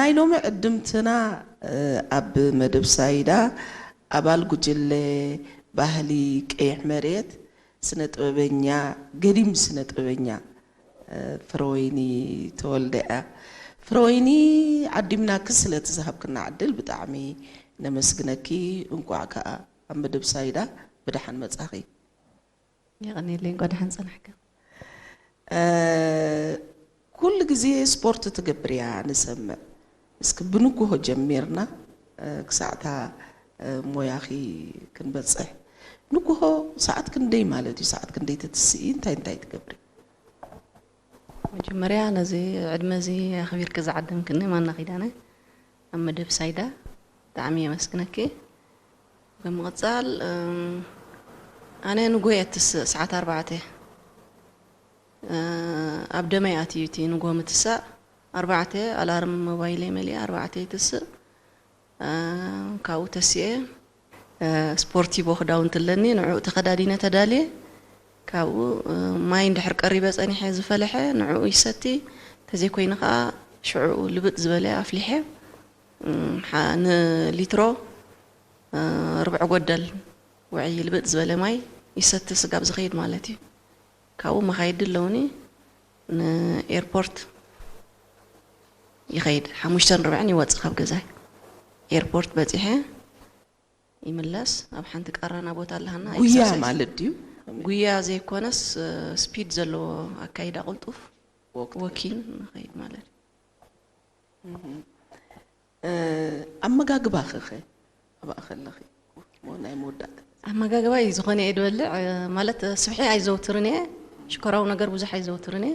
ናይ ሎሚ ዕድምትና ኣብ መደብ ሳይዳ ኣባል ጉጅለ ባህሊ ቀይሕ መሬት፣ ስነ ጥበበኛ፣ ገዲም ስነ ጥበበኛ ፍረወይኒ ተወልደ እያ። ፍረወይኒ፣ ዓዲምናኪ ስለቲ ዝሃብክና ዕድል ብጣዕሚ ነመስግነኪ። እንቋዕ ከኣ ኣብ መደብ ሳይዳ ብደሓን መጻኺ። የቐንየለይ፣ እንኳ ደሓን ጸናሕካ። ኩሉ ግዜ ስፖርት ትገብር እያ ንሰምዕ። እስኪ ብንግሆ ጀሚርና ክሳዕታ ሞያኺ ክንበጽሕ፣ ንግሆ ሰዓት ክንደይ ማለት እዩ? ሰዓት ክንደይ ትትስኢ? እንታይ እንታይ ትገብሪ? መጀመርያ ነዚ ዕድመ እዚ ኣኽቢርኪ ዝዓደምክኒ ማና ኪዳነ ኣብ መደብ ሳይዳ ብጣዕሚ የመስግነኪ። ብምቕጻል ኣነ ንግሆ እየ ትስእ ሰዓት ኣርባዕተ ኣብ ደመይ ኣትዩ እቲ ንግሆ ምትሳእ። ኣርባዕተ ኣላርም ሞባይለይ መሊኣ ኣርባዕተ ይትስእ። ካብኡ ተሲኤ ስፖርቲቮ ክዳውንቲ ኣለኒ፣ ንዕኡ ተኸዳዲነ ተዳልየ። ካብኡ ማይ እንድሕር ቀሪበ ጸኒሐ ዝፈለሐ ንዕኡ ይሰቲ፣ ተዘይኮይኑ ከኣ ሽዑኡ ልብጥ ዝበለ ኣፍሊሐ ንሊትሮ ርብዒ ጎደል ውዕይ ልብጥ ዝበለ ማይ ይሰቲ፣ ስጋብ ዝኸይድ ማለት እዩ። ካብኡ መኻይዲ ኣለውኒ ንኤርፖርት ይኸይድ። ሓሙሽተን ርብዕን ይወፅእ ካብ ገዛይ። ኤርፖርት በፂሐ ይምለስ። ኣብ ሓንቲ ቀራና ቦታ ኣለሃና። ጉያ ማለት ድዩ? ጉያ ዘይኮነስ ስፒድ ዘለዎ ኣካይዳ ቅልጡፍ ወኪን ንኸይድ ማለት እዩ። ኣመጋግባኺ ኸ ኣብኣ ከለኺ ናይ መወዳእታ? ኣመጋግባይ ዝኾነ እየ ድበልዕ፣ ማለት ስብሒ ኣይዘውትርን እየ፣ ሽኮራዊ ነገር ብዙሕ ኣይዘውትርን እየ።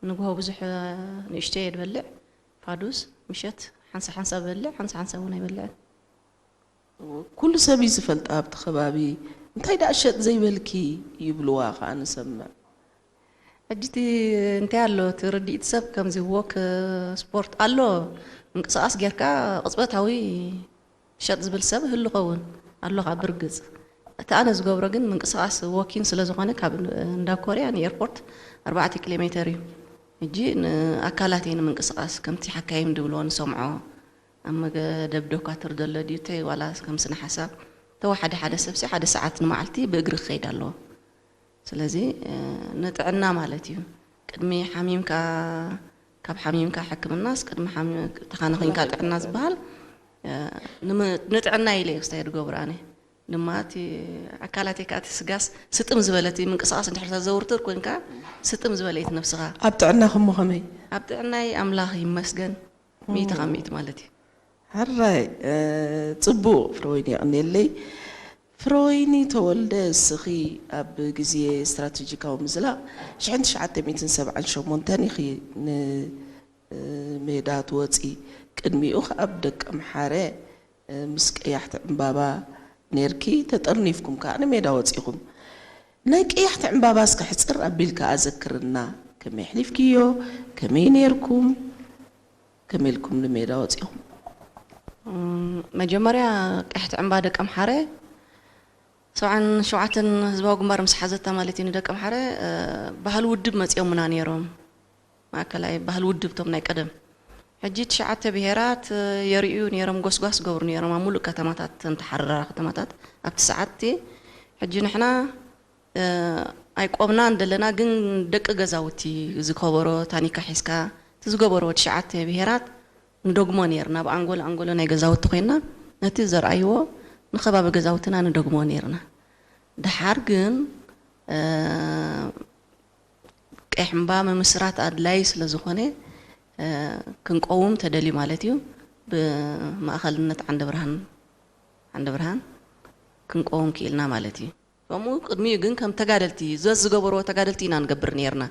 ንግሆ ብዙሕ ንእሽተይ እየ ድበልዕ፣ ፋዱስ ምሸት ሓንሳ ሓንሳ በልዕ፣ ሓንሳ ሓንሳ እውን ኣይበልዕን። ኩሉ ሰብ እዩ ዝፈልጣ ኣብቲ ከባቢ። እንታይ ደኣ ሸጥ ዘይበልኪ ይብልዋ ከኣ ንሰምዕ። ሕጂ እቲ እንታይ ኣሎ እቲ ርድኢት ሰብ ከምዚ ዎክ ስፖርት ኣሎ ምንቅስቃስ ጌርካ ቅጽበታዊ ሸጥ ዝብል ሰብ ህሉ ኸውን ኣሎ ካብ ብርግጽ። እቲ ኣነ ዝገብሮ ግን ምንቅስቃስ ዎኪን ስለ ዝኾነ ካብ እንዳ ኮርያ ንኤርፖርት ኣርባዕተ ኪሎ ሜተር እዩ። ሕጂ ንኣካላተይ ንምንቅስቃስ ከምቲ ሓካይም ድብልዎ ንሰምዖ ኣብ መገደብ ዶካትር ዘሎ ድዩ እንታይ ዋላ ከም ስነ ሓሳብ ተወ ሓደ ሓደ ሰብሲ ሓደ ሰዓት ንመዓልቲ ብእግሪ ክኸይድ ኣለዎ። ስለዚ ንጥዕና ማለት እዩ። ቅድሚ ሓሚምካ ካብ ሓሚምካ ሕክምናስ ቅድሚ ተኻነኺንካ ጥዕና ዝበሃል ንጥዕና ኢለ እዩ ክስታይ ድገብር ኣነ ድማ እቲ ኣካላተይ ከዓ እቲ ስጋስ ስጥም ዝበለ እቲ ምንቅስቃስ እንድሕር ዘዘውርትር ኮንካ ስጥም ዝበለ እቲ ነብስኻ። ኣብ ጥዕናኹም ከመይ? ኣብ ጥዕናይ ኣምላኽ ይመስገን ሚእቲ ካብ ሚእቲ ማለት እዩ። ሕራይ ጽቡቕ ፍረወይኒ የቐንየለይ። ፍረወይኒ ተወልደ እስኺ ኣብ ግዜ ስትራተጂካዊ ምዝላቕ ሽሕን ትሽዓተ ሚእትን ሰብዓን ሸሞንተን ኢኺ ንሜዳ ትወጺ። ቅድሚኡ ከኣ ኣብ ደቀምሓረ ምስ ቀያሕቲ ዕምባባ ኔርኪ ተጠርኒፍኩም ከኣ ንሜዳ ወጺኹም። ናይ ቀያሕቲ ዕምባባ እስከ ሕጽር ኣቢልካ ኣዘክርና። ከመይ ኣሕሊፍክዮ? ከመይ ኔርኩም? ከመይ ኢልኩም ንሜዳ ወጺኹም? መጀመርያ ቀያሕቲ ዕምባባ ደቀምሓረ ሰብዓን ሸውዓተን ህዝባዊ ግንባር ምስ ሓዘታ ማለት እዩ ንደቀምሓረ ባህሊ ውድብ መጺኦምና ኔሮም። ማእከላይ ባህሊ ውድብ እቶም ናይ ቀደም። ሕጂ ትሽዓተ ብሄራት የርእዩ ኔሮም፣ ጎስጓስ ዝገብሩ ኔሮም ኣብ ሙሉእ ከተማታት፣ እተን ተሓረራ ከተማታት ኣብቲ ሰዓት እቲ። ሕጂ ንሕና ኣይቆምናን ዘለና፣ ግን ደቂ ገዛውቲ እዚ ከበሮ ታኒካ ሒዝካ እቲ ዝገበርዎ ትሽዓተ ብሄራት ንደግሞ ኔርና። ኣብ ኣንጎሎ ኣንጎሎ ናይ ገዛውቲ ኮይንና ነቲ ዘርኣይዎ ንከባቢ ገዛውትና ንደግሞ ኔርና። ደሓር ግን ቀይሕ እምባ ምምስራት ኣድላይ ስለ ዝኾነ ክንቀውም ተደልዩ ማለት እዩ። ብማእኸልነት ዓንደብርሃን ዓንደብርሃን ክንቀውም ክኢልና ማለት እዩ። ከምኡ ቅድሚኡ ግን ከም ተጋደልቲ ዘዝገበርዎ ተጋደልቲ ኢና ንገብር ነይርና።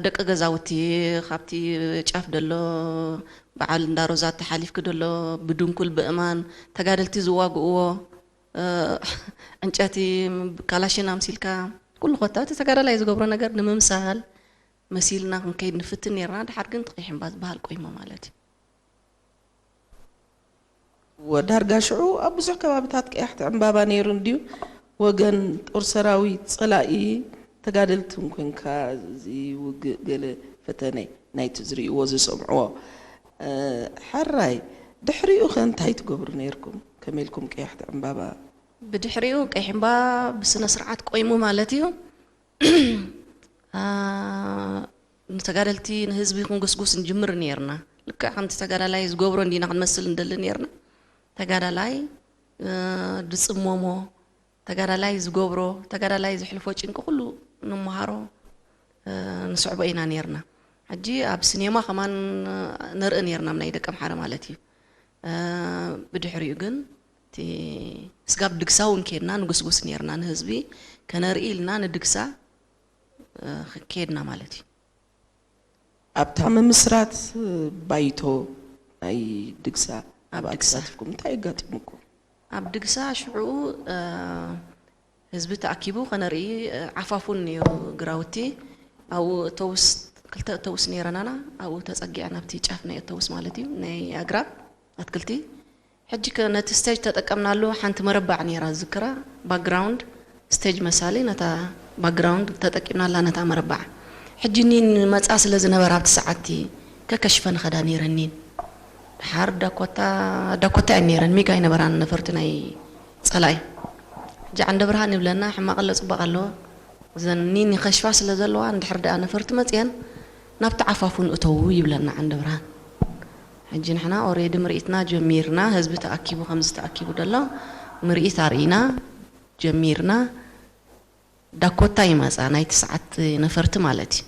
ደቂ ገዛውቲ ካብቲ ጫፍ ደሎ በዓል እንዳ ሮዛ ተሓሊፍኪ ደሎ ብድንኩል ብእማን ተጋደልቲ ዝዋግእዎ ዕንጨቲ ካላሽን ኣምሲልካ ኩሉ ኮታ እቲ ተጋዳላይ ዝገብሮ ነገር ንምምሳል መሲልና ክንከይድ ንፍትን ነይርና። ድሓር ግን ተቂሕምባ ዝበሃል ቆይሞ ማለት እዩ። ወዳርጋ ሽዑ ኣብ ብዙሕ ከባብታት ቀያሕቲ ዕምባባ ነይሩ እንድዩ። ወገን ጦር ሰራዊት ጸላኢ ተጋደልትን ኮንካ እዚ ውግእ ገለ ፈተነ ናይቲ ዝርእይዎ ዝሰምዕዎ። እ፣ ሕራይ፣ ድሕሪኡ ኸ እንታይ ትገብሩ ነይርኩም? ከመይ ኢልኩም ቀያሕቲ ዕምባባ? ብድሕሪኡ ቀይሕ እምባ ብስነ ስርዓት ቆይሙ ማለት እዩ። አ፣ ንተጋደልቲ ንህዝቢ ክንጉስጉስ ንጅምር ነይርና። ልክዕ ከምቲ ተጋዳላይ ዝገብሮ እንዲና ክንመስል ንደሊ ነይርና። ተጋዳላይ፣ እ፣ ዝጽመሞ፣ ተጋዳላይ ዝገብሮ፣ ተጋዳላይ ዘሕልፎ ጭንቂ ኩሉ ንመሃሮ፣ እ፣ ንስዕቦ ኢና ነይርና። ሕጂ ኣብ ሲኔማ ከማን ንርኢ ነይርና፣ ናይ ደቀምሓረ ማለት እዩ። እ፣ ብድሕሪኡ ግን እቲ ስጋብ ድግሳ እውን ከድና ንጉስጉስ ነይርና፣ ንህዝቢ ከነርኢ ኢልና ንድግሳ፣ እ፣ ከድና ማለት እዩ። ኣብታ ምምስራት ባይቶ ናይ ድግሳ ኣብ ኣብኣ ድግሳ። ተሳቲፍኩም እንታይ ኣጋጢሙኩም? ኣብ ድግሳ ሽዑ፣ እ፣ ህዝቢ ተኣኪቡ ከነርኢ፣ እ፣ ዓፋፉን ነይሩ ግራውቲ። ኣብኡ እተውስ፣ ክልተ እተውስ ነይረናና፣ ኣብኡ ተጸጊዐን ኣብቲ ጫፍ ናይ እተውስ ማለት እዩ፣ ናይ ኣግራብ ኣትክልቲ። ሕጂ ከ ነቲ ስቴጅ ተጠቀምናሉ፣ ሓንቲ መረባዕ ነይራ ዝዝክራ፣ ባክግራውንድ ስቴጅ መሳሊ ነታ ባክግራውንድ ተጠቂምናላ ነታ መረባዕ። ሕጂ ኒን መጻ ስለ ዝነበራ ኣብቲ ሰዓትቲ ከከሽፈ ንኸዳ ነይረን ኒን። ድሓር ዳኮታ፣ ዳኮታ እየን ነይረን፣ ሚግ ኣይነበራን ነፈርቲ ናይ ጸላኢ። ሕጂ ዓንደ ብርሃን ይብለና፣ ሕማቕ ኣሎ ጽቡቕ ኣሎ። እዘን ኒን ይኸሽፋ ስለ ዘለዋ፣ እንድሕር ደኣ ነፈርቲ መጽየን ናብቲ ዓፋፉ ንእተዉ ይብለና ዓንደ ብርሃን። ሕጂ ንሕና ኦሬዲ ምርኢትና ጀሚርና፣ ህዝቢ ተኣኪቡ ከምዚ ተኣኪቡ ደሎ ምርኢት ኣርኢና ጀሚርና። ዳኮታ ይመጻ ናይቲ ሰዓት ነፈርቲ ማለት እዩ።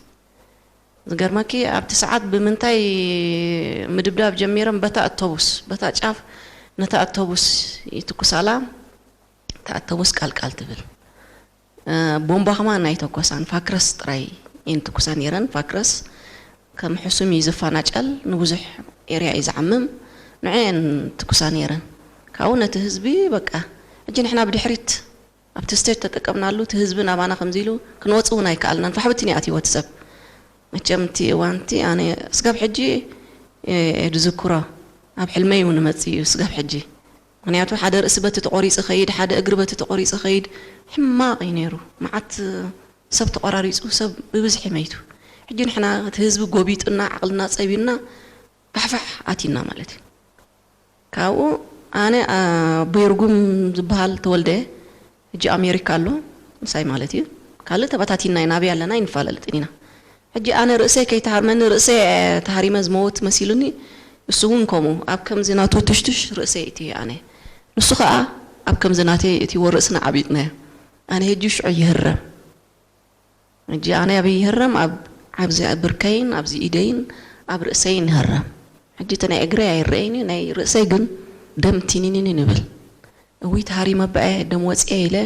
ዝገርመኪ ኣብቲ ሰዓት ብምንታይ ምድብዳብ ጀሚሮም፣ በታ እተውስ፣ በታ ጫፍ ነታ እተውስ ይትኩሳላ፣ እታ እተውስ ቃልቃል ትብል። እ፣ ቦምባ ከማን ኣይተኮሳን፣ ፋክረስ ጥራይ እየን ትኩሳ ነይረን። ፋክረስ ከም ሕሱም እዩ ዝፈናጨል፣ ንብዙሕ ኤርያ እዩ ዝዓምም። ንዐን ትኩሳ ነይረን። ካብኡ ነቲ ህዝቢ በቃ፣ ሕጂ ንሕና ብድሕሪት ኣብቲ ስቴጅ ተጠቀምናሉ፣ እቲ ህዝቢ ናባና ከምዚ ኢሉ ክንወጽእ እውን ኣይከኣልናን። ፋሕብትን እዩ ኣትይዎ እቲ ሰብ። መቸም እቲ እዋንቲ ኣነ ስጋብ ሕጂ፣ እ፣ ድዝክሮ፣ ኣብ ሕልመይ እውን መጽእ እዩ ስጋብ ሕጂ። ምኽንያቱ ሓደ ርእሲ በቲ ተቖሪጹ ኸይድ፣ ሓደ እግሪ በቲ ተቖሪጹ ኸይድ፣ ሕማቕ እዩ ነይሩ። መዓት ሰብ ተቖራሪጹ፣ ሰብ ብብዝሒ መይቱ። ሕጂ ንሕና እቲ ህዝቢ ጎቢጡና፣ ዓቕልና ጸቢና፣ ፋሕፋሕ ኣቲና ማለት እዩ። ካብኡ ኣነ፣ አ፣ ኣቦይ ርጉም ዝበሃል ተወልደ፣ ሕጂ ኣሜሪካ ኣሎ፣ ምሳይ ማለት እዩ። ካልእ ተበታቲና ኢና፣ ኣበይ ኣለና ኣይንፈላለጥን ኢና። ሕጂ ኣነ ርእሰይ ከይተሃርመኒ፣ ርእሰይ ተሃሪመ ዝመውት መሲሉኒ፣ እሱ እውን ከምኡ ኣብ ከምዚ ናቱ ትሽትሽ ርእሰይ እትዮ ኣነ። ንሱ ኸኣ ኣብ ከምዚ ናተይ እትይዎ ርእስና ዓቢጥናዮ። ኣነ ሕጂ ሽዑ ይህረም። ሕጂ ኣነ ኣበይ ይህረም? ኣብ፣ ኣብዚ ብርከይን፣ ኣብዚ ኢደይን፣ ኣብ ርእሰይን ይህረም። ሕጂ እቲ ናይ እግረይ ኣይረኣይን እዩ፣ ናይ ርእሰይ ግን ደም ቲኒኒን ይብል። እውይ ተሃሪመ በኣየ፣ ደም ወፅየ ኢለ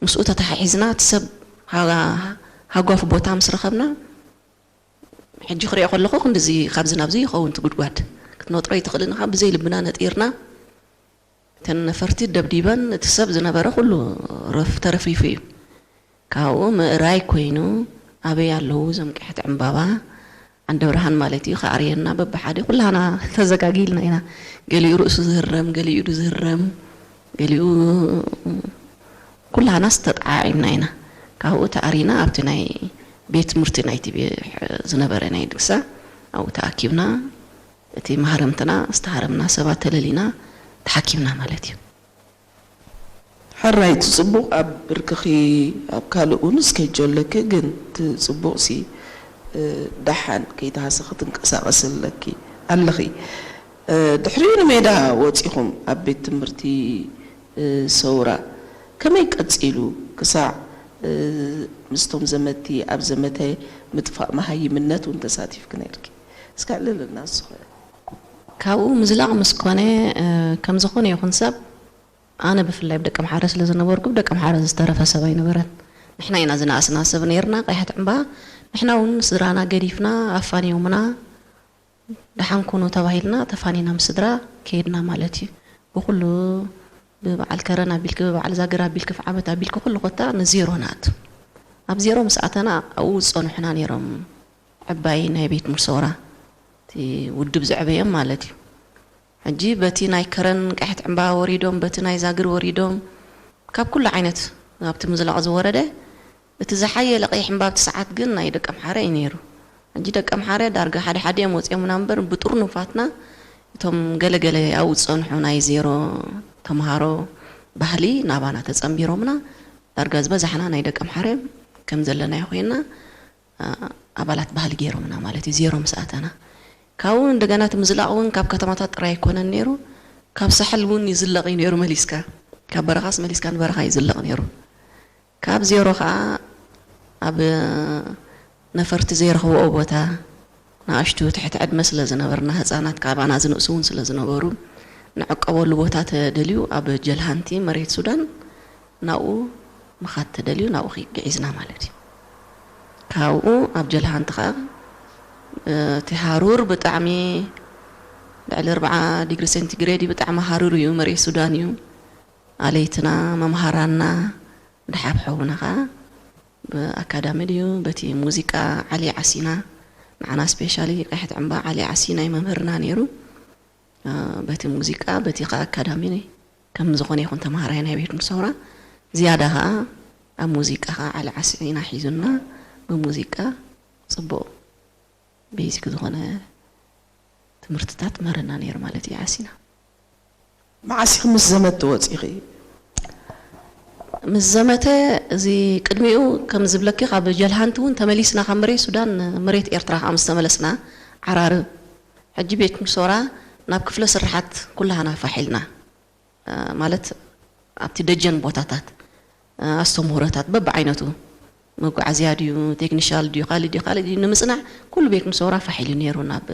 ምስኡ ተተሓሒዝና፣ እቲ ሰብ ሃ-፣ ሃጓፍ ቦታ ምስ ረኸብና፣ ሕጂ ክሪኦ ከለኹ ክንድዚ ካብዚ ናብዚ ይኸውን እቲ ጉድጓድ። ክትነጥሮ ኣይትኽእልን ኢኻ፣ ብዘይ ልብና ነጢርና፣ እተን ነፈርቲ ደብዲበን፣ እቲ ሰብ ዝነበረ ኩሉ ረፍ-፣ ተረፍሪፉ እዩ። ካብኡ ምእራይ ኮይኑ፣ ኣበይ ኣለዉ እዞም ቀያሕቲ ዕምባባ? ዓንደ ብርሃን ማለት እዩ፣ ክኣርየና በብሓደ ኩላህና ተዘጋጊልና ኢና። ገሊኡ ርእሱ ዝህረም፣ ገሊኡ ኢዱ ዝህረም፣ ገሊኡ ኩላህናስ ተጠዓዒምና ኢና። ካብኡ ተኣሪና ኣብቲ ናይ ቤት ትምህርቲ ናይቲ ቤ-፣ ዝነበረ ናይ ድግሳ ኣብኡ ተኣኪብና፣ እቲ ማህረምትና ዝተሃረምና ሰባት ተለሊና ተሓኪምና ማለት እዩ። ሕራይ፣ እቲ ጽቡቕ ኣብ ብርክኺ፣ ኣብ ካልእ እውን ስኬጆ ኣለኪ፣ ግን እቲ ጽቡቕ ሲ፣ እ፣ ደሓን ከይተሃሰኺ ትንቀሳቐሲ ኣለኪ፣ ኣለኺ። እ፣ ድሕሪኡ ንሜዳ ወጺኹም ኣብ ቤት ትምህርቲ፣ እ፣ ሰውራ ከመይ ቀጺሉ ክሳዕ፣ እ፣ ምስቶም ዘመቲ ኣብ ዘመተ ምጥፋእ መሃይምነት እውን ተሳቲፍኪ ነይርኪ? እስከ ኣዕልልና ንሱ ኸ። ካብኡ ምዝላቕ ምስ ኮነ፣ እ፣ ከም ዝኾነ ይኹን ሰብ፣ ኣነ ብፍላይ ብደቀምሓረ ስለ ዝነበርኩ፣ ብደቀምሓረ ዝተረፈ ሰብ ኣይነበረን። ንሕና ኢና ዝነኣስና ሰብ ነይርና፣ ቀያሕቲ ዕምባ። ንሕና እውን ስድራና ገዲፍና፣ ኣፋንዮምና፣ ደሓን ኩኑ ተባሂልና፣ ተፋኒና ምስ ስድራ ከይድና ማለት እዩ። ብኹሉ፣ ብበዓል ከረን ኣቢልኪ፣ ብበዓል ዛግር ኣቢልኪ፣ ዓመት ኣቢልኪ፣ ኩሉ ኮታ ንዜሮ ንኣቱ። ኣብ ዜሮ ምስ ኣተና፣ ኣብኡ ዝጸንሑና ነይሮም። ዕባይ ናይ ቤት ሙርሰውራ፣ እቲ ውድብ ዘዕበዮም ማለት እዩ። ሕጂ በቲ ናይ ከረን ቀይሕቲ ዕምባባ ወሪዶም፣ በቲ ናይ ዛግር ወሪዶም፣ ካብ ኩሉ ዓይነት ኣብቲ ምዝላቕ ዝወረደ፣ እቲ ዝሓየለ ቀይሕ ዕምባባ ኣብቲ ሰዓት ግን ናይ ደቀምሓረ እዩ ነይሩ። ሕጂ ደቂ ኣምሓረ ዳርጋ ሓደ ሓደ እዮም ወፂኦምና እምበር፣ ብጥርኑፋትና እቶም ገለገለ ኣብኡ ዝፀንሑ ናይ ዜሮ ተምሃሮ ባህሊ ናባና ተፀንቢሮምና። ዳርጋ ዝበዛሕና ናይ ደቂ ኣምሓረ ከም ዘለናዮ ኮይና፣ ኣ፣ ኣባላት ባህሊ ገይሮምና ማለት እዩ፣ ዜሮ ምስ ኣተና። ካብኡ እንደገና እቲ ምዝላቕ እውን ካብ ከተማታት ጥራይ ኣይኮነን ነይሩ፣ ካብ ሳሕል እውን ይዝለቕ እዩ ነይሩ መሊስካ። ካብ በረኻስ መሊስካ ንበረኻ ይዝለቕ ነይሩ። ካብ ዜሮ ኸዓ ኣብ ነፈርቲ ዘይረኽብኦ ቦታ፣ ንኣሽቱ ትሕቲ ዕድመ ስለ ዝነበርና፣ ህፃናት ካባና ዝንእሱ እውን ስለ ዝነበሩ፣ ንዕቀበሉ ቦታ ተደልዩ ኣብ ጀልሃንቲ መሬት ሱዳን ናብኡ ምኻድ ተደልዩ ናብኡ ኺ-፣ ግዒዝና ማለት እዩ። ካብኡ ኣብ ጀልሃንቲ ኸዓ፣ እ፣ እቲ ሃሩር ብጣዕሚ ልዕሊ ኣርብዓ ዲግሪ ሴንቲግሬድ እዩ፣ ብጣዕሚ ሃሩር እዩ፣ መሬት ሱዳን እዩ። ኣለይትና፣ መምሃራንና፣ ደሓር ሓውና ኸዓ ብኣካዳሚ ድዩ፣ በቲ ሙዚቃ ዓሊ ዓሲና፣ ንዓና ስፔሻሊ ቀይሕቲ ዕምባ ዓሊ ዓሲና እዩ መምህርና ነይሩ። እ፣ በቲ ሙዚቃ፣ በቲ ኸዓ ኣካዳሚ ከም ዝኾነ ይኹን ተምሃራይ ናይ ቤት ምሰውራ፣ ዝያዳ ኸዓ ኣብ ሙዚቃ ኸዓ ዓሊ ዓሲና ሒዙና፣ ብሙዚቃ ጽቡቕ ቤዚክ ዝኾነ ትምህርትታት መረና ነይሩ ማለት እዩ ዓሲና። መዓስ ኢኺ ምስ ዘመት ትወጺኺ? ምስ ዘመተ፣ እዚ ቅድሚኡ ከም ዝብለኪ ካብ ጀልሃንቲ እውን ተመሊስና ካብ መሬት ሱዳን መሬት ኤርትራ ከዓ ምስ ተመለስና ዓራርብ ሕጂ ቤት ምሶራ ናብ ክፍለ ስርሓት ኩላህና ፋሕ ኢልና፣ እ፣ ማለት ኣብቲ ደጀን ቦታታት፣ እ፣ ኣስተምህሮታት በብዓይነቱ መጓዓዝያ ድዩ፣ ቴክኒሻል ድዩ፣ ካልእ ድዩ፣ ካልእ ድዩ ንምጽናዕ ኩሉ ቤት ምሶራ ፋሕ ኢሉ ነይሩ ናብ፣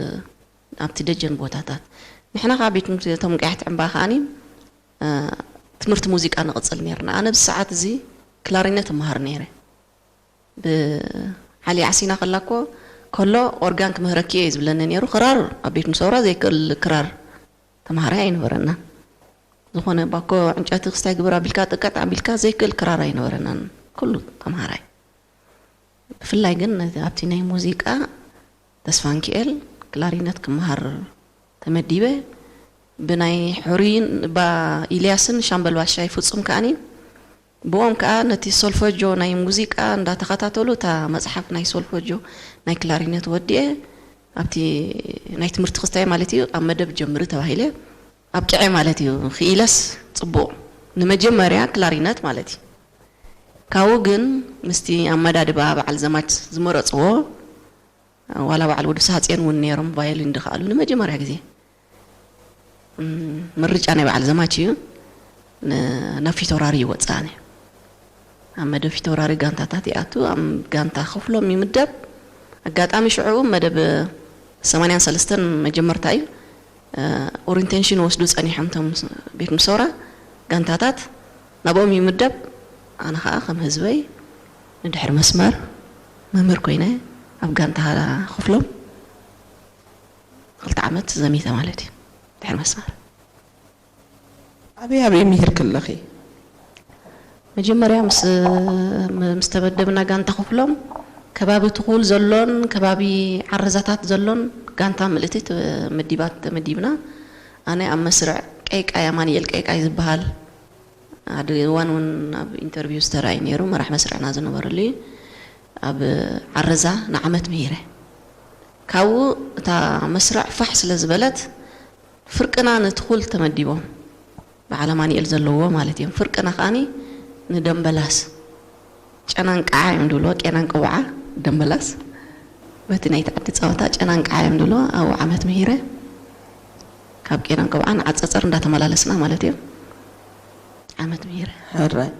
ኣብቲ ደጀን ቦታታት። ንሕና ከዓ ቤት ምስ-፣ እቶም ቀያሕቲ ዕምባ ከዓኒ፣ እ፣ ትምህርቲ ሙዚቃ ንቕጽል ነይርና። ኣነ ብዚ ሰዓት እዚ ክላሪነት እመሃር ነይረ። ብዓሊ ዓሲና ከላ እኮ፣ ከሎ ኦርጋን ክምህረኪ እየ ዝብለኒ ነይሩ። ክራር ኣብ ቤት ምሰውራ ዘይክእል ክራር ተምሃራይ ኣይነበረናን። ዝኾነ ባኮ ዕንጨቲ ክስታይ ግበር ኣቢልካ፣ ጥቀጥ ኣቢልካ ዘይክእል ክራር ኣይነበረናን ኩሉ ተምሃራይ። ብፍላይ ግን ነቲ ኣብቲ ናይ ሙዚቃ ተስፋንኪኤል ክላሪነት ክመሃር ተመዲበ። ብናይ ሕሩይን ባ ኢልያስን ሻምበል ባሻይ ፍጹም ከኣኒ፣ ብኦም ከኣ ነቲ ሶልፈጆ ናይ ሙዚቃ እንዳተኸታተሉ፣ እታ መጽሓፍ ናይ ሶልፈጆ ናይ ክላሪነት ወዲኤ፣ ኣብቲ ናይ ትምህርቲ ክስታይ ማለት እዩ፣ ኣብ መደብ ጀምሪ ተባሂለ፣ ኣብቅዐ ማለት እዩ። ክኢለስ ጽቡቕ፣ ንመጀመርያ ክላሪነት ማለት እዩ። ካብኡ ግን ምስቲ ኣመዳድባ በዓል ዘማች ዝመረጽዎ፣ ዋላ በዓል ወዲ ሳህጼን እውን ነይሮም ቫዮሊን ድኸኣሉ ንመጀመርያ ግዜ። እም፣ ምርጫ ናይ በዓል ዘማች እዩ። ን-፣ ናብ ፊተውራሪ ይወፅእ ኣነ። ኣብ መደብ ፊተውራሪ ጋንታታት ይኣቱ፣ ኣብ ጋንታ ክፍሎም ይምደብ። ኣጋጣሚ ሽዑ መደብ ሰማንያን ሰለስተን መጀመርታ እዩ። እ፣ ኦሪንቴንሽን ወስዱ ጸኒሖም እቶም ስ-፣ ቤት ምሰውራ ጋንታታት ናብኦም ይምደብ። ኣነ ኸኣ ከም ህዝበይ ንድሕሪ መስመር መምህር ኮይነ ኣብ ጋንታ ክፍሎም ክልተ ዓመት ዘሚተ ማለት እዩ። ድሕሪ መስመር። ኣበይ ኣበይ ምሂርኪ ኣለኺ? መጀመርያ ምስ፣ ምስ ተመደብና ጋንታ ክፍሎም ከባቢ ትኹል ዘሎን ከባቢ ዓረዛታት ዘሎን ጋንታ ምልእቲ ተመዲባት ተመዲብና። ኣነ ኣብ መስርዕ ቀይቃይ፣ ኣማኑኤል ቀይቃይ ዝበሃል ሓደ እዋን እውን ኣብ ኢንተርቪው ዝተራእየ ነይሩ፣ መራሕ መስርዕና ዝነበረሉ እዩ። ኣብ ዓረዛ ንዓመት ምሂረ። ካብኡ እታ መስርዕ ፋሕ ስለ ዝበለት ፍርቅና ንትኹል ተመዲቦም፣ በዓል ኣማኑኤል ዘለዎ ማለት እዮም። ፍርቅና ከኣኒ ንደምበላስ፣ ጨናንቃዓ እዮም ድብልዎ፣ ቄናን ቅቡዓ፣ ደምበላስ። በቲ ናይቲ ዓዲ ጸወታ ጨናንቃዓ እዮም ድብልዎ። ኣብኡ ዓመት ምሂረ፣ ካብ ቄናን ቅቡዓ ንዓጸጸር እንዳተመላለስና ማለት እዮም። ዓመት ምሂረ። ሕራይ።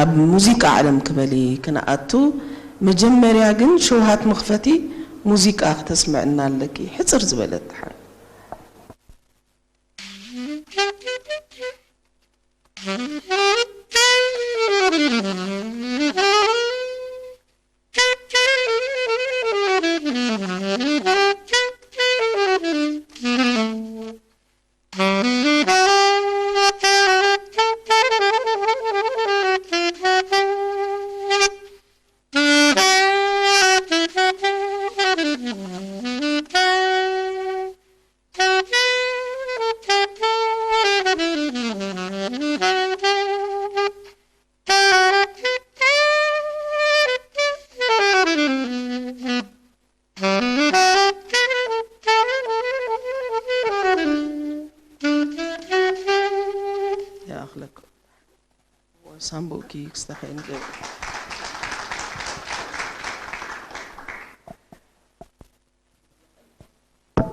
ኣብ ሙዚቃ ዓለም ክበሊ ክንኣቱ፣ መጀመርያ ግን ሸውሃት መኽፈቲ ሙዚቃ ክተስምዕና ኣለኪ። ሕጽር ዝበለት ሓንቲ። ይኣኽለኩም። ሳምቡእኪ ክስተኻየን ገ-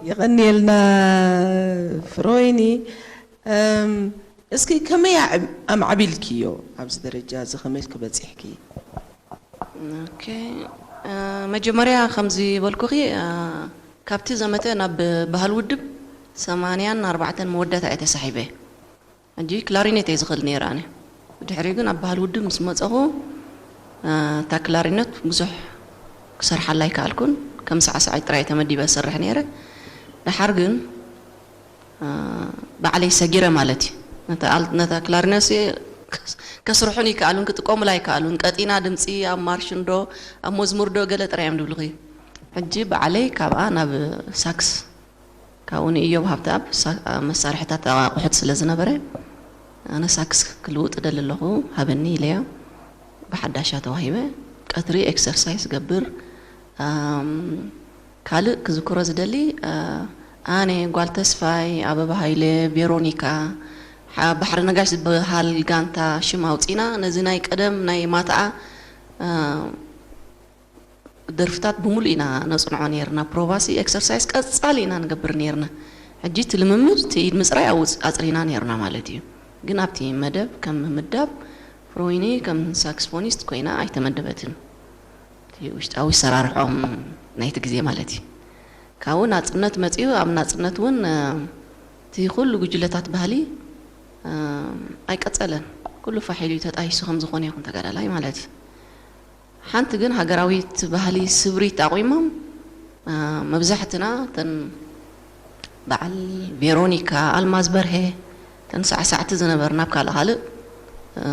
የቐንየልና ፍሮይኒ። እም፣ እስኪ ከመይ ኣዕብ- ኣማዕቢልክዮ ኣብዚ ደረጃ እዚ ከመይ ክበፂሕኪ? ኦኬ፣ እ፣ መጀመርያ ከምዚ በልኩኺ፣ እ፣ ካብቲ ዘመተ ናብ ባህል ውድብ ሰማንያን ኣርባዕተን መወዳእታ እየ ተሳሒበ። ሕጂ ክላሪኔት እየ ዝኽእል ነይረ ኣነ። ብድሕሪኡ ግን ኣብ ባህል ውድብ ምስ መፀኹ፣ እ፣ እታ ክላሪነት ብዙሕ ክሰርሓላ ኣይከኣልኩን። ከም ሳዕሳዒት ጥራይ ተመዲበ እሰርሕ ነይረ። ደሓር ግን እ፣ ባዕለይ ሰጊረ ማለት እዩ። ነታ ኣል- ነታ ክላሪነት ከስርሑን ይከኣሉን ክጥቀሙላ ይከኣሉን። ቀጢና ድምፂ ኣብ ማርሽን ዶ ኣብ መዝሙር ዶ ገለ ጥራይ እዮም ዝብሉኺ። ሕጂ ባዕለይ ካብኣ ናብ ሳክስ፣ ካብኡ ንእዮብ ሃብተኣብ ሳ- መሳርሕታት ኣቑሑት ስለ ዝነበረ፣ ኣነ ሳክስ ክልውጥ እደሊ ኣለኹ፣ ሃበኒ ኢለዮ። ብሓዳሻ ተዋሂበ። ቀትሪ ኤክሰርሳይስ ገብር። ኣም፣ ካልእ ክዝክሮ ዝደሊ፣ እ፣ ኣነ፣ ጓል ተስፋይ፣ ኣበባ ሃይለ፣ ቬሮኒካ፣ ሓ- ባሕሪ ነጋሽ ዝበሃል ጋንታ ሽም ኣውፂና፣ ነዚ ናይ ቀደም ናይ ማትኣ፣ እ፣ ደርፍታት ብምሉእ ኢና ነፅንዖ ነይርና። ፕሮቫሲ ኤክሰርሳይስ ቀፃሊ ኢና ንገብር ነይርና። ሕጂ እቲ ልምምድ እቲ ኢድ ምፅራይ ኣውፅ- ኣፅሪና ነይርና ማለት እዩ። ግን ኣብቲ መደብ ከም ምምዳብ ፍሮይኒ ከም ሳክስፎኒስት ኮይና ኣይተመደበትን። እቲ ውሽጣዊ ሰራርሖም ናይቲ ግዜ ማለት እዩ። ካብኡ ናፅነት መፂኡ፣ ኣብ ናፅነት እውን፣ እ፣ እቲ ኩሉ ጉጅለታት ባህሊ፣ እ፣ ኣይቀፀለን። ኩሉ ፋሕ ኢሉ እዩ ተጣይሱ ከም ዝኾነ ይኹን ተጋዳላይ ማለት እዩ። ሓንቲ ግን ሃገራዊት ባህሊ ስብሪት ኣቑሞም፣ እ፣ መብዛሕትና እተን በዓል ቬሮኒካ፣ ኣልማዝ በርሀ፣ እተን ሳዕሳዕቲ ዝነበርና ኣብ ካልእ ካልእ፣ እ፣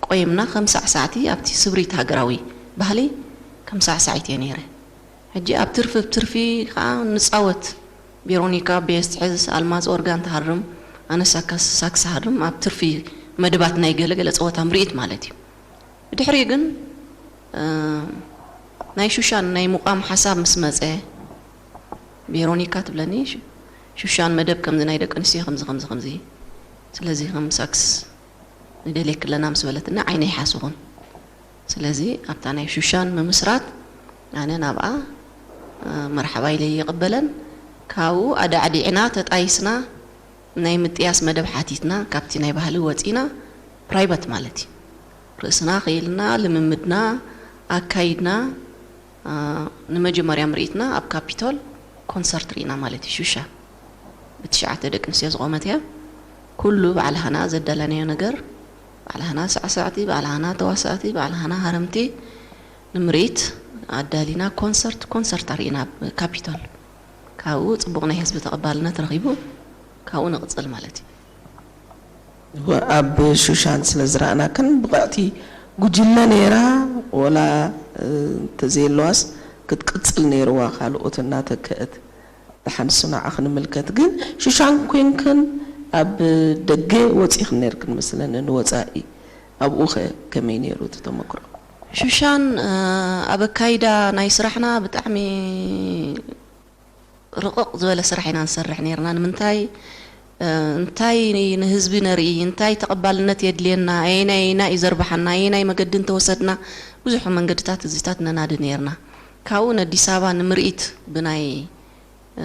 ቆይምና ከም ሳዕሳዕቲ ኣብቲ ስብሪት ሃገራዊ ባህሊ ከም ሳዕሳዒት እየ ነይረ። ሕጂ ኣብ ትርፊ ብትርፊ ከዓ ንፃወት። ቬሮኒካ ቤዝ ትሕዝ፣ ኣልማዝ ኦርጋን ትሃርም፣ ኣነ ሳክስ ሳክስ ሃርም፣ ኣብ ትርፊ መደባት ናይ ገለገለ ፀወታ ምርኢት ማለት እዩ። ብድሕሪኡ ግን፣ እ፣ ናይ ሹሻን ናይ ምቋም ሓሳብ ምስ መፀ፣ ቬሮኒካ ትብለኒ፣ ሹ- ሹሻን መደብ ከምዚ ናይ ደቂ ኣንስትዮ ከምዚ ከምዚ ከምዚ፣ ስለዚ ከም ሳክስ ንደልየኪ ኣለና ምስ በለትኒ ዓይነይ ሓስኹን። ስለዚ ኣብታ ናይ ሹሻን ምምስራት ኣነ ናብኣ፣ እ፣ መርሓባ ኢለ ይቕበለን። ካብኡ ኣዳዕዲዕና ተጣይስና ናይ ምጥያስ መደብ ሓቲትና ካብቲ ናይ ባህሊ ወፂና ፕራይበት ማለት እዩ። ርእስና ክኢልና ልምምድና ኣካይድና፣ እ፣ ንመጀመርያ ምርኢትና ኣብ ካፒቶል ኮንሰርት ርኢና ማለት እዩ። ሹሻን ብትሽዓተ ደቂ ኣንስትዮ ዝቖመት እያ። ኩሉ ባዕልኻና ዘዳለናዮ ነገር፣ ባዕልኻና ሳዕሳዕቲ፣ ባዕልኻና ተዋሳእቲ፣ ባዕልኻና ሃረምቲ ንምርኢት ኣዳሊና ኮንሰርት ኮንሰርት ኣርኢና ኣብ ካፒቶል። ካብኡ ፅቡቕ ናይ ህዝቢ ተቐባልነት ረኺቡ ካብኡ ንቕፅል ማለት እዩ። እወ፣ ኣብ ሹሻን ስለ ዝረኣናክን ብቕዕቲ ጉጅለ ነይራ፣ ወላ፣ እ፣ እንተዘየለዋስ ክትቅፅል ነይርዋ ካልኦት እናተክአት። ደሓንሱ ንዓኺ ንምልከት። ግን ሹሻን ኮይንክን ኣብ ደገ ወፂኽን ነይርክን መስለኒ ንወፃኢ። ኣብኡ ኸ ከመይ ነይሩ እቲ ተመክሮ? ሹሻን፣ እ፣ ኣብ ኣካይዳ ናይ ስራሕና ብጣዕሚ ርቕቕ ዝበለ ስራሕ ኢና ንሰርሕ ነይርና። ንምንታይ? እ፣ እንታይ ንህዝቢ ነርኢ፣ እንታይ ተቐባልነት የድልየና፣ ኣየናይ ኣየናይ እዩ ዘርብሓና፣ ኣየናይ መገዲ እንተወሰድና፣ ብዙሕ መንገድታት እዚታት ነናዲ ነይርና። ካብኡ ንኣዲስ ኣበባ ንምርኢት ብናይ፣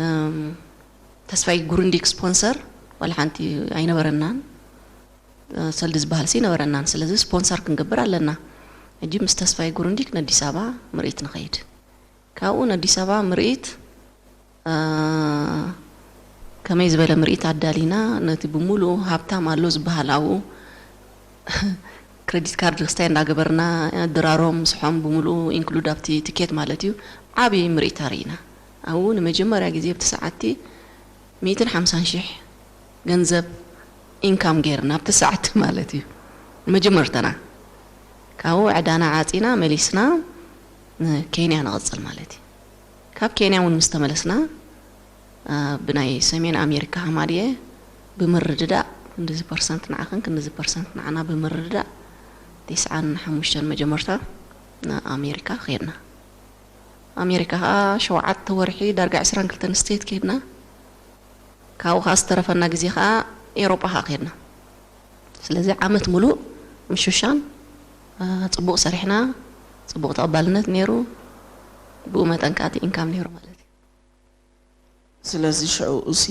እም፣ ተስፋይ ጉርንዲክ ስፖንሰር ዋላ ሓንቲ ኣይነበረናን። እ፣ ሰልዲ ዝበሃል ሲ ነበረናን። ስለዚ ስፖንሰር ክንገብር ኣለና። ሕጂ ምስ ተስፋይ ጉርንዲክ ንኣዲስ ኣበባ ምርኢት ንኸይድ። ካብኡ ንኣዲስ ኣበባ ምርኢት፣ እ፣ ከመይ ዝበለ ምርኢት ኣዳሊና፣ ነቲ ብምሉኡ ሃብታም ኣሎ ዝበሃል ኣብኡ ክረዲት ካርድ ክስታይ እንዳገበርና፣ ድራሮም፣ ምስሖም ብምሉኡ ኢንክሉድ ኣብቲ ትኬት ማለት እዩ፣ ዓብዪ ምርኢት ኣርኢና። ኣብኡ ንመጀመርያ ግዜ ኣብቲ ሰዓትቲ ሚእትን ሓምሳን ሽሕ ገንዘብ ኢንካም ገይርና ኣብቲ ሰዓት ማለት እዩ። መጀመርተና ካብኡ ዕዳና ዓፂና መሊስና ንኬንያ ንቐፅል ማለት እዩ። ካብ ኬንያ እውን ምስ ተመለስና፣ እ፣ ብናይ ሰሜን ኣሜሪካ ሃማድየ ብምርድዳእ ክንድዚ ፐርሰንት ንዓኽን ክንድዚ ፐርሰንት ንዓና ብምርድዳእ ቴስዓን ሓሙሽተን መጀመርታ ንኣሜሪካ ኸድና። ኣሜሪካ ኸዓ ሸውዓተ ወርሒ ዳርጋ ዕስራን ክልተን ስቴት ከድና። ካብኡ ኸዓ ዝተረፈና ግዜ ኸዓ ኤውሮጳ ኸዓ ከድና። ስለዚ ዓመት ሙሉእ ምሽሻን፣ አ፣ ጽቡቕ ሰሪሕና፣ ጽቡቕ ተቐባልነት ነይሩ፣ ብኡ መጠን ከኣ እቲ ኢንካም ነይሩ ማለት እዩ። ስለዚ ሽዑ እሲ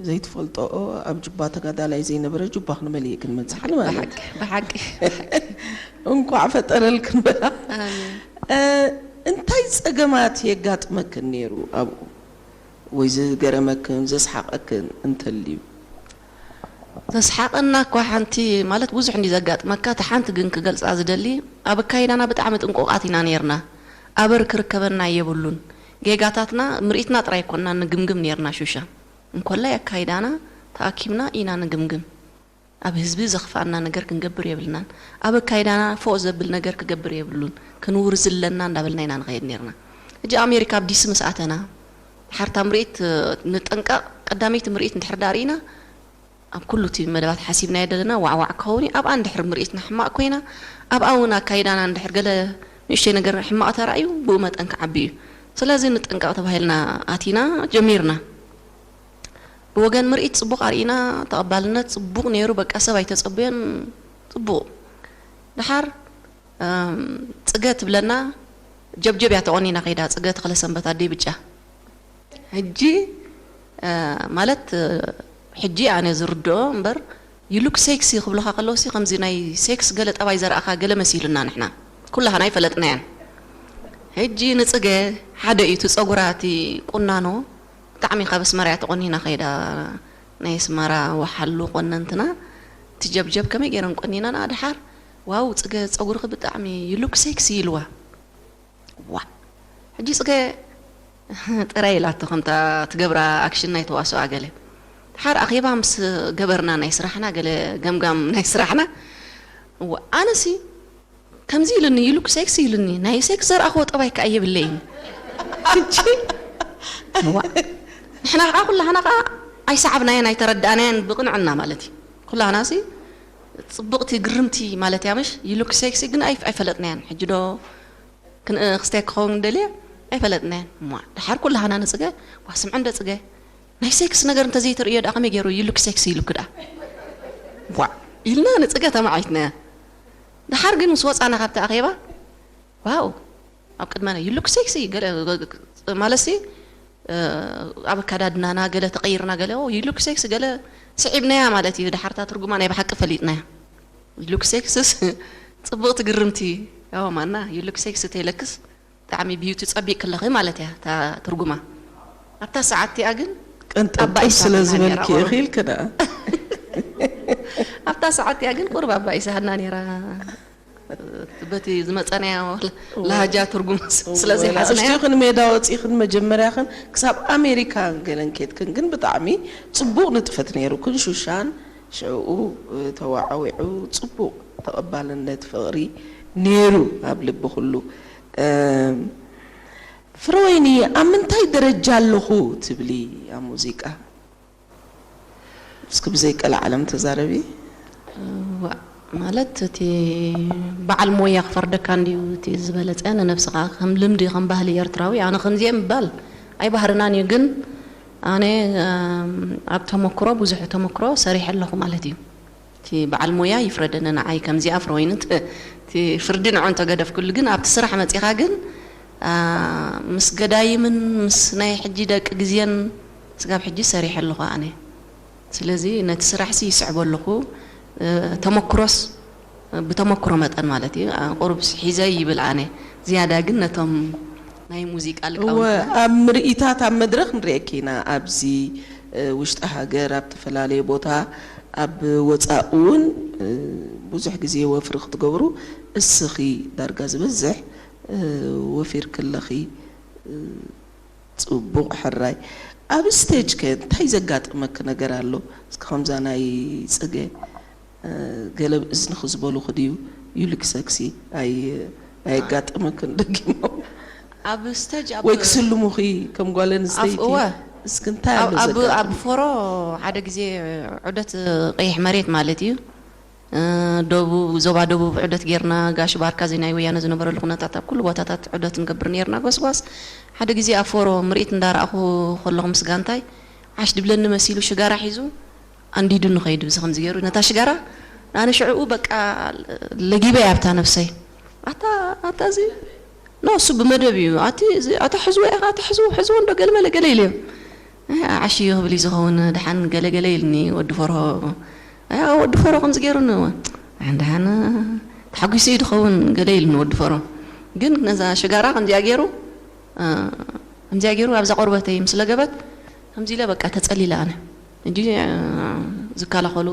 ዘይትፈልጦኦ ኣብ ጁባ ተጋዳላይ ዘይነበረ ጁባኽን መሊእክን መጻኽን ማለት እዩ። ብሓቂ፣ ብሓቂ፣ ብሓቂ። እንኳዕ ፈጠረልክን በላ። ኣሜን። እ፣ እንታይ ጸገማት የጋጥመክን ነይሩ ኣብኡ? ወይ ዝገረመክን ዘስሓቐክን እንተልዩ? ዘስሓቐና እኳ ሓንቲ፣ ማለት ብዙሕ እንዲ ዘጋጥመካ፣ እታ ሓንቲ ግን ክገልጻ ዝደሊ፣ ኣብ ኣካይዳና ብጣዕሚ ጥንቁቓት ኢና ነይርና። ኣበር ክርከበና የብሉን። ጌጋታትና፣ ምርኢትና ጥራይ ኮና ንግምግም ነይርና ሹሻ። እንኮላይ ኣካይዳና ተኣኪብና ኢና ንግምግም። ኣብ ህዝቢ ዘኽፍኣና ነገር ክንገብር የብልናን። ኣብ ኣካይዳና ፎእ ዘብል ነገር ክገብር የብሉን። ክንውር ዝለና እንዳበልና ኢና ንኸይድ ነይርና። ሕጂ ኣሜሪካ ኣብ ዲሲ ምስ ኣተና፣ ሓርታ ምርኢት፣ እ፣ ንጠንቀቕ፣ ቀዳመይቲ ምርኢት እንድሕር ዳኣ ርኢና፣ ኣብ ኩሉ እቲ መደባት ሓሲብናዮ ዘለና ዋዕዋዕ ክኸውን እዩ። ኣብኣ እንድሕር ምርኢትና ሕማቕ ኮይና፣ ኣብኣ እውን ኣካይዳና እንድሕር ገለ ንእሽተይ ነገር ሕማቕ ተራእዩ፣ ብኡ መጠን ክዓቢ እዩ። ስለዚ ንጠንቀቕ ተባሂልና ኣቲና ጀሚርና። ብወገን ምርኢት ጽቡቕ ኣርኢና፣ ተቐባልነት ጽቡቕ ነይሩ። በቃ ሰብ ኣይተጸበዮን፣ ጽቡቕ። ደሓር፣ እም፣ ጽገ ትብለና፣ ጀብጀብ እያ ተቖኒና ከይዳ፣ ጽገ ተኽለ ሰንበት ኣደይ ብጫ። ሕጂ፣ እ፣ ማለት፣ እ፣ ሕጂ ኣነ ዝርድኦ እምበር፣ you look sexy ክብሉኻ ከለውሲ፣ ከምዚ ናይ ሴክስ ገለ ጠባይ ዘርኣኻ ገለ መሲሉና ንሕና። ኩላህና ኣይፈለጥናያን። ሕጂ ንጽገ ሓደ እዩ፣ እቲ ጸጉራ፣ እቲ ቁናኖ፣ ብጣዕሚ ካብ ኣስመራ እያ ተቆኒና ከይዳ፣ ናይ ኣስመራ ወሓሉ ቆነንትና። እቲ ጀብጀብ ከመይ ገይረን ቆኒነንኣ ድሓር፣ "ዋው ጽገ፣ ጸጉርኺ ብጣዕሚ you look sexy" ኢልዋ። ዋ፣ ሕጂ ጽገ ጥራይ ኢላቶ፣ ከምታ ትገብራ ኣክሽን ናይ ተዋስኦ ገለ። ድሓር ኣኼባ ምስ ገበርና ናይ ስራሕና፣ ገለ ገምጋም ናይ ስራሕና፣ እዋ፣ ኣነሲ ከምዚ ኢሉኒ፣ you look sexy ኢሉኒ። ናይ ሴክስ ዘርኣኽዎ ጠባይ ከኣ የብለይን። ሕጂ፣ እዋ፣ ንሕና ከኣ ኩላህና ከኣ ኣይሰዓብናዮን ኣይተረዳእናዮን ብቕንዕና ማለት እዩ። ኩላህናሲ ጽብቕቲ ግርምቲ ማለት እያ ምሽ? You look sexy ግን ኣይ-፣ ኣይፈለጥናዮን። ሕጂ ዶ ክን-፣ ክስታይ ክኸውን ደልየ ኣይፈለጥናዮን። እሞ ደሓር ኩላህና ንጽገ፣ ዋ፣ ስምዒ እንደ ጽገ፣ ናይ ሴክስ ነገር እንተዘይትርእዮ ደኣ ከመይ ገይሩ you look sexy ኢሉኪ ደኣ? ቧዕ ኢልና ንጽገ ተማዓይትናያ። ደሓር ግን ምስ ወጻና ካብቲ ኣኼባ፣ ዋው፣ ኣብ ቅድመና you look sexy ገለ ማለትሲ፣ እ፣ ኣብ ኣከዳድናና ገለ ተቐይርና ገለ፣ ኦ፣ you look sexy ገለ ስዒብናያ ማለት እዩ። ደሓር እታ ትርጉማ ናይ ብሓቂ ፈሊጥናያ። You look sexy ስ-፣ ጽብቕቲ ግርምቲ፣ ያው ማና you look sexy ተይለክስ ብጣዕሚ ቢዩቲ ጸቢቕ ክለኺ ማለት እያ እታ ትርጉማ። ኣብታ ሰዓት እቲኣ ግን ቅንጥብጥብ ኣባኢሳትና ስለ ዝበልኪ ነይራ። ኢኺ ኢልኪ ደኣ። ኣብታ ሰዓት እቲኣ ግን ቁሩብ ኣባኢሳትና ነይራ። በቲ ዝመጸናዮ እወ። ላሃጃ ትርጉም ስ-፣ እወ፣ ስለ ዘይሓዝናዮ። ንእሽቶኽን ሜዳ ወጺኽን መጀመርያኽን ክሳብ ኣሜሪካ ገለን ኬድክን ግን ብጣዕሚ ጽቡቕ ንጥፈት ነይሩክን። ሹሻን ሽዕኡ ተዋዓዊዑ ጽቡቕ ተቐባልነት ፍቕሪ ነይሩ ኣብ ልቢ ኩሉ። እም፣ ፍረወይኒ፣ ኣብ ምንታይ ደረጃ ኣለኹ ትብሊ ኣብ ሙዚቃ? እስኪ ብዘይ ቀልዓለም ተዛረቢ። እዋ፣ ማለት እቲ በዓል ሞያ ክፈርደካ እንድዩ እቲ ዝበለጸ፣ ንነብስኻ ከም ልምዲ፣ ከም ባህሊ ኤርትራዊ፣ ኣነ ከምዚ'የ ምባል ኣይባህርናን እዩ። ግን ኣነ፣ እም፣ ኣብ ተመክሮ፣ ብዙሕ ተመክሮ ሰሪሐ ኣለኹ ማለት እዩ። እቲ በዓል ሞያ ይፍረደኒ ንዓይ፣ ከምዚኣ ፍረወይኒ፣ እቲ፣ እቲ ፍርዲ ንዑ እንተገደፍኩሉ፣ ግን ኣብቲ ስራሕ መጺኻ ግን፣ ኣ፣ ምስ ገዳይምን ምስ ናይ ሕጂ ደቂ ግዜን ስጋብ ሕጂ ሰሪሐ ኣለኹ ኣነ። ስለዚ ነቲ ስራሕሲ ይስዕቦ ኣለኹ። እ፣ ተመክሮስ፣ ብተመክሮ መጠን ማለት እዩ። ኣ፣ ቁሩብስ ሒዘ ይብል ኣነ። ዝያዳ ግን ነቶም ናይ ሙዚቃ እወ፣ ሊቃውንትና ኣብ ምርኢታት ኣብ መድረኽ ንርእየኪ ኢና። ኣብዚ፣ እ፣ ውሽጢ ሃገር፣ ኣብ ተፈላለየ ቦታ፣ ኣብ ወጻኢ እውን፣ እ፣ ብዙሕ ግዜ ወፍሪ ክትገብሩ እስኺ ዳርጋ ዝበዝሕ፣ እ፣ ወፊርኪ ኣለኺ። እ፣ ጽቡቕ፣ ሕራይ። ኣብ ስቴጅ ከ እንታይ ዘጋጥመኪ ነገር ኣሎ? እስኪ ከምዛ ናይ ጽገ፣ እ፣ ገለ እዝንኺ ዝበሉኺ ድዩ? You look sexy ኣይ-፣ ኣየጋጥመክን ደጊሞም? ኣብ ስቴጅ ኣብ ወይ ክስልሙኺ ከም ጓል ኣፍ-፣ ኣንስተይቲ? እወ። እስኪ እንታይ ኣብ፣ ኣሎ ኣብ፣ ዘጋጥም? ኣብ ፎሮ ሓደ ግዜ ዑደት ቀይሕ መሬት ማለት እዩ። እ፣ ደቡብ፣ ዞባ ደቡብ ዑደት ጌርና፣ ጋሽ ባርካ እዚ ናይ ወያነ ዝነበረሉ ኩነታት ኣብ ኩሉ ቦታታት ዑደት ንገብር ኔርና። ጎስጓስ ሓደ ግዜ ኣብ ፎሮ ምርኢት እንዳረኣኹ ከለኹ ምስ ጋንታይ ዓሽ ድብለኒ መሲሉ ሽጋራ ሒዙ ኣንዲዱኒ ኸይዱ፣ እዚ ከምዚ ገይሩ ነታ ሽጋራ ኣነ ሽዕኡ በቃ ለጊበ ኣብታ ነብሰይ ኣታ ኣታ እዚ ኖ እሱ ብመደብ እዩ ኣቲ እዚ ኣታ ሕዝዎ ኢኻ ኣታ ሕዝዎ ሕዝዎ እንዶ ገለ መለ ገለ ኢለዮ። ኣይ ዓሽዮ ክብል እዩ ዝኸውን ድሓን ገለ ገለ ኢልኒ ወዲ ፈርሆ። ኣይ ወዲ ፈርሆ ከምዚ ገይሩኒ እወ። ኣይ ድሓን ተሓጒሱ እዩ ዝኸውን ገለ ኢልኒ ወዲ ፈርሆ። ግን ነዛ ሽጋራ ከምዚኣ ገይሩ ከምዚኣ ገይሩ ኣብዛ ቆርበተይ ምስ ለገበት ከምዚ ኢለ በቃ ተጸሊለ ኣነ። ሕጂ ዝከላኸሉ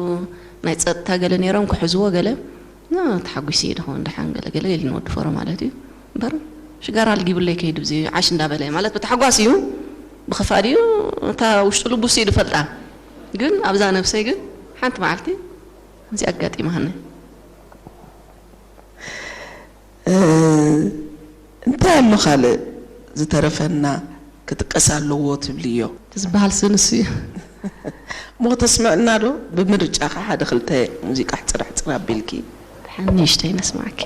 ናይ ጸጥታ ገለ ነይሮም ክሕዝዎ ገለ ተሓጒሱ እዩ ድኸውን ድሓን ገለ ገለ ኢልኒ ወዲ ፈሮ ማለት እዩ። እምበር ሽጋራ ኣልጊቡለይ ከይዱ እዚ ዓሽ እንዳበለ ማለት ብታሕጓስ እዩ። ብኽፋእ ድዩ እታ ውሽጡ ልቡስ እዩ ዝፈልጣ። ግን ኣብዛ ነብሰይ ግን ሓንቲ መዓልቲ እዚ ኣጋጢማኒ። እንታይ ኣሎ ካልእ ዝተረፈና ክጥቀስ ኣለዎ ትብልዮ? እቲ ዝበሃል ስንሱ እዩ። እሞ ክተስምዕና ዶ? ብምርጫኻ ሓደ ክልተ ሙዚቃ ሕፅር ሕፅር ኣቢልኪ። ሓንቲ ንእሽተይ ነስማዓኪ።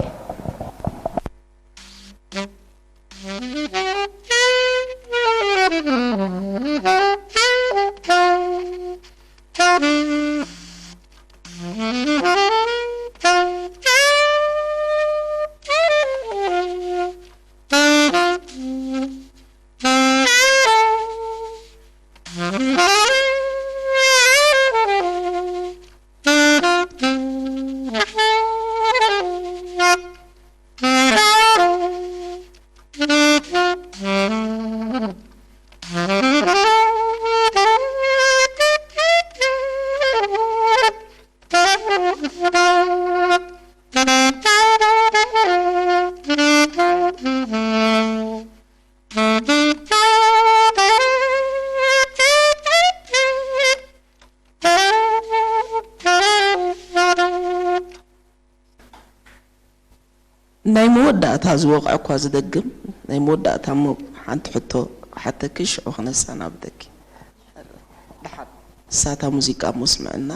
ናይ መወዳእታ ዝወቕዐ እኳ ዝደግም ናይ መወዳእታ እሞ ሓንቲ ሕቶ ክሓተኪ ሽዑ ክነሰናብተኪ። ደሓን እሳታ ሙዚቃ እሞ ስምዕና።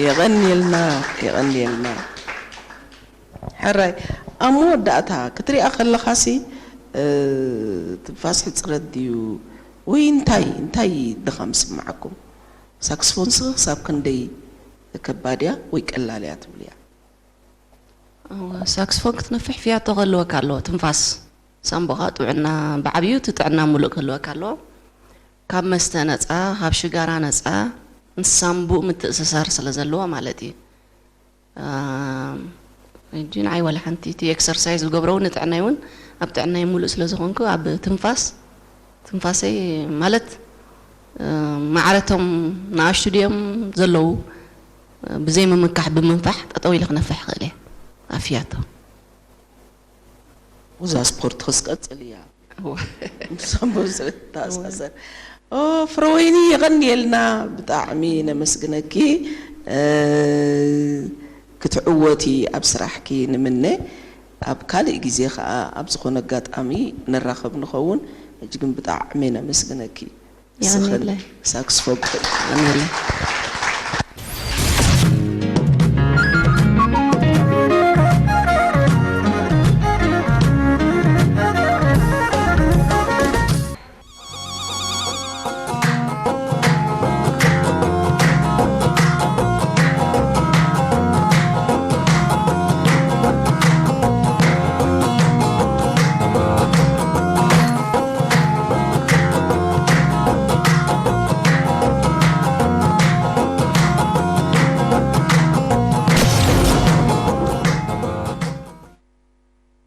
የቐንየልና የቐንየልና። ሕራይ ኣብ መወዳእታ ክትሪኣ ከለኻሲ ትንፋስ ሕፅረት ድዩ ወይ እንታይ እንታይ ድኻም ዝስምዓኩም? ሳክስፎንስ ክሳብ ክንደይ ከባድ እያ ወይ ቀላል እያ ትብልያ? ሳክስፎን ክትነፍሕ ፍያቶ ክህልወካ ኣለዎ ትንፋስ ሳምቦኻ ጥዕና ብዓብዩ እቲ ጥዕና ሙሉእ ክህልወካ ኣለዎ። ካብ መስተ ነፃ፣ ካብ ሽጋራ ነፃ፣ ምስ ሳምቡእ ምትእስሳር ስለ ዘለዎ ማለት እዩ። ሕጂ ንዓይ ዋላ ሓንቲ እቲ ኤክሰርሳይዝ ዝገብሮ እውን ንጥዕናይ እውን ኣብ ጥዕናይ ሙሉእ ስለ ዝኾንኩ ኣብ ትንፋስ ትንፋሰይ ማለት ማዕረቶም ንኣሽቱ ድዮም ዘለዉ ብዘይ ምምካሕ ብምንፋሕ ጠጠው ኢለ ክነፍሕ ይኽእል እየ ኣፍያቶ። እዛ ስፖርት ክስቀጽል እያ። እወ። ምስ ኣቦ ዝተኣሳሰር። ኦ፣ ፍረወይኒ የቐንየልና፣ ብጣዕሚ ነመስግነኪ። እ፣ ክትዕወቲ ኣብ ስራሕኪ ንምነ። ኣብ ካልእ ግዜ ኸኣ ኣብ ዝኾነ ኣጋጣሚ ንራኸብ ንኸውን። ሕጂ ግን ብጣዕሚ ነመስግነኪ። ንስኽን የቐንየለይ። ሳክስፎን ክትዕወቲ። የቐንየለይ።